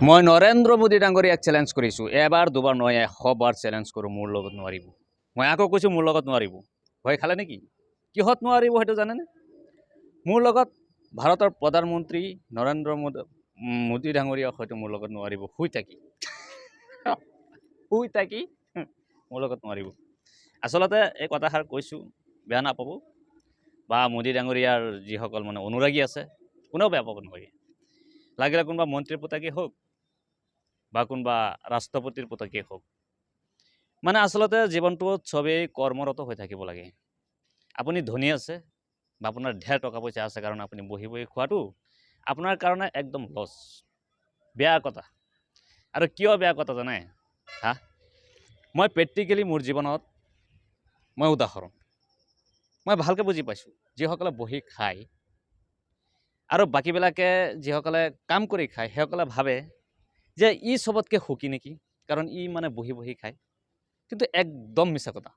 মই নৰেন্দ্ৰ মোদী ডাঙৰীয়াক চেলেঞ্জ কৰিছোঁ। এবাৰ দুবাৰ নহয়, 100 বাৰ চেলেঞ্জ কৰোঁ, মোৰ লগত নোৱাৰিব। মই আকৌ কৈছোঁ, মোৰ লগত নোৱাৰিব। ভয় খালে নেকি? কিহত নোৱাৰিব সেইটো জানেনে? মোৰ লগত ভাৰতৰ প্ৰধানমন্ত্ৰী নৰেন্দ্ৰ মোদী মোদী ডাঙৰীয়া হয়তো মোৰ লগত নোৱাৰিব। শুই থাকি, শুই থাকি মোৰ লগত নোৱাৰিব। আচলতে এই কথাষাৰ কৈছোঁ, বেয়া নাপাব বা মোদী ডাঙৰীয়াৰ যিসকল মানে অনুৰাগী আছে, কোনেও বেয়া পাব নালাগে। লাগিলে কোনোবা মন্ত্ৰীৰ পুতেকেই হওক বা কোনোবা ৰাষ্ট্ৰপতিৰ পুতেকেই হওক, মানে আচলতে জীৱনটোত চবেই কৰ্মৰত হৈ থাকিব লাগে। আপুনি ধনী আছে বা আপোনাৰ ঢেৰ টকা পইচা আছে কাৰণে আপুনি বহি বহি খোৱাটো আপোনাৰ কাৰণে একদম লছ, বেয়া কথা। আৰু কিয় বেয়া কথা জানে? হা, মই প্ৰেক্টিকেলি মোৰ জীৱনত মই উদাহৰণ, মই ভালকৈ বুজি পাইছোঁ। যিসকলে বহি খায় আৰু বাকীবিলাকে যিসকলে কাম কৰি খায়, সেইসকলে ভাবে যে ই চবতকৈ সুখী নেকি, কাৰণ ই মানে বহি বহি খায়। কিন্তু একদম মিছা কথা।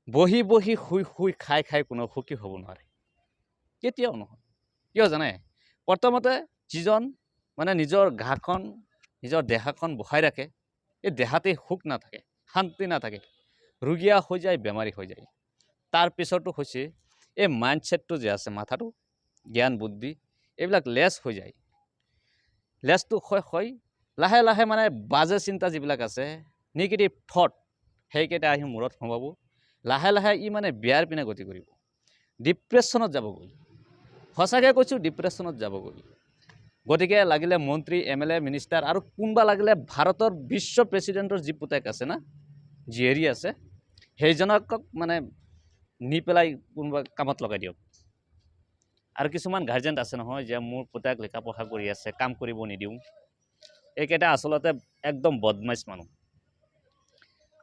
বহি বহি, শুই শুই, খাই খাই কোনো সুখী হ'ব নোৱাৰে, কেতিয়াও নহয়। কিয় জানে? প্ৰথমতে যিজন মানে নিজৰ গাখন, নিজৰ দেহাখন বহাই ৰাখে, এই দেহাতেই সুখ নাথাকে, শান্তি নাথাকে, ৰুগীয়া হৈ যায়, বেমাৰী হৈ যায়। তাৰপিছতো হৈছে এই মাইণ্ডছেটটো যে আছে, মাথাটো, জ্ঞান বুদ্ধি এইবিলাক লেছ হৈ যায়। লেছটো হৈ হৈ লাহে লাহে মানে বাজে চিন্তা যিবিলাক আছে, নিগেটিভ থট, সেইকেইটা আহি মূৰত সোমাব। লাহে লাহে ই মানে বেয়াৰ পিনে গতি কৰিব, ডিপ্ৰেশ্যনত যাবগৈ। সঁচাকৈ কৈছোঁ, ডিপ্ৰেশ্যনত যাবগৈ। গতিকে লাগিলে মন্ত্ৰী, এমএলএ, মিনিষ্টাৰ আৰু কোনোবা লাগিলে ভাৰতৰ বিশ্ব প্ৰেচিডেণ্টৰ যি পুতেক আছে না জীয়েৰী আছে, সেইজনক মানে নি পেলাই কোনোবা কামত লগাই দিয়ক। আৰু কিছুমান গাৰ্জেণ্ট আছে নহয় যে মোৰ পুতেক লিখা পঢ়া কৰি আছে, কাম কৰিব নিদিওঁ, এইকেইটা আচলতে একদম বদমাইছ মানুহ।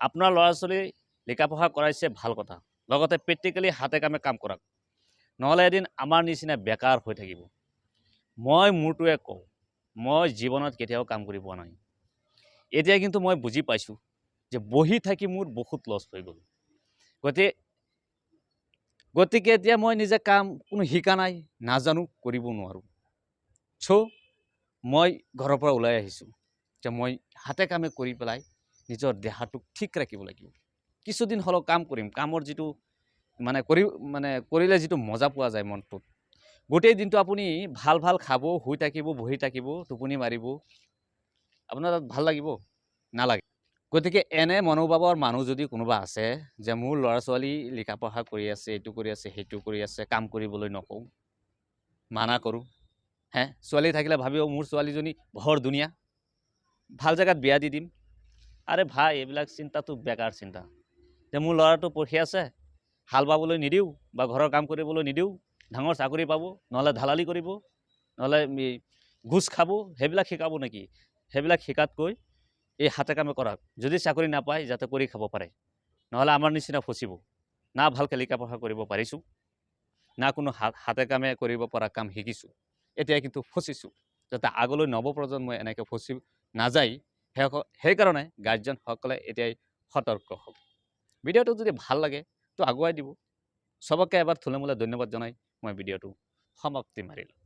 আপোনাৰ ল'ৰা ছোৱালী লিখা পঢ়া কৰাইছে, ভাল কথা, লগতে প্ৰেক্টিকেলি হাতে কামে কাম কৰক। নহ'লে এদিন আমাৰ নিচিনা বেকাৰ হৈ থাকিব। মই মোৰটোৱে কওঁ, মই জীৱনত কেতিয়াও কাম কৰি পোৱা নাই। এতিয়া কিন্তু মই বুজি পাইছোঁ যে বহি থাকি মোৰ বহুত লছ হৈ গ'ল। গতিকে এতিয়া মই নিজে কাম কোনো শিকা নাই, নাজানো, কৰিব নোৱাৰোঁ। চ' মই ঘৰৰ পৰা ওলাই আহিছোঁ যে মই হাতে কামে কৰি পেলাই নিজৰ দেহাটোক ঠিক ৰাখিব লাগিব। কিছুদিন হ'লেও কাম কৰিম। কামৰ যিটো মানে কৰি মানে কৰিলে যিটো মজা পোৱা যায় মনটোত। গোটেই দিনটো আপুনি ভাল ভাল খাব, শুই থাকিব, বহি থাকিব, টোপনি মাৰিব, আপোনাৰ তাত ভাল লাগিব? নালাগে। গতিকে এনে মনোভাৱৰ মানুহ যদি কোনোবা আছে যে মোৰ ল'ৰা ছোৱালী লিখা পঢ়া কৰি আছে, এইটো কৰি আছে, সেইটো কৰি আছে, কাম কৰিবলৈ নকওঁ, মানা কৰোঁ, হে ছোৱালী থাকিলে ভাবিব মোৰ ছোৱালীজনী বৰ ধুনীয়া, ভাল জেগাত বিয়া দি দিম। আৰে ভাই, এইবিলাক চিন্তাটো বেকাৰ চিন্তা। যে মোৰ ল'ৰাটো পঢ়ি আছে, হাল বাবলৈ নিদিওঁ বা ঘৰৰ কাম কৰিবলৈ নিদিওঁ, ডাঙৰ চাকৰি পাব, নহ'লে দালালি কৰিব, নহ'লে এই ঘোচ খাব, সেইবিলাক শিকাব নেকি? সেইবিলাক শিকাতকৈ এই হাতে কামে কৰক। যদি চাকৰি নাপায়, যাতে কৰি খাব পাৰে। নহ'লে আমাৰ নিচিনা ফচিব। না ভালকৈ লিখা পঢ়া কৰিব পাৰিছোঁ, না কোনো হাতে কামে কৰিব পৰা কাম শিকিছোঁ। এতিয়া কিন্তু ফচিছোঁ। যাতে আগলৈ নৱপ্ৰজন্মই এনেকৈ ফচি নাযায়, সেইকাৰণে গাৰ্জেনসকলে এতিয়াই সতৰ্ক হওক। ভিডিঅ'টো যদি ভাল লাগে তো আগুৱাই দিব। চবকে এবাৰ থুলমূলে ধন্যবাদ জনাই মই ভিডিঅ'টো সমাপ্তি মাৰিলোঁ।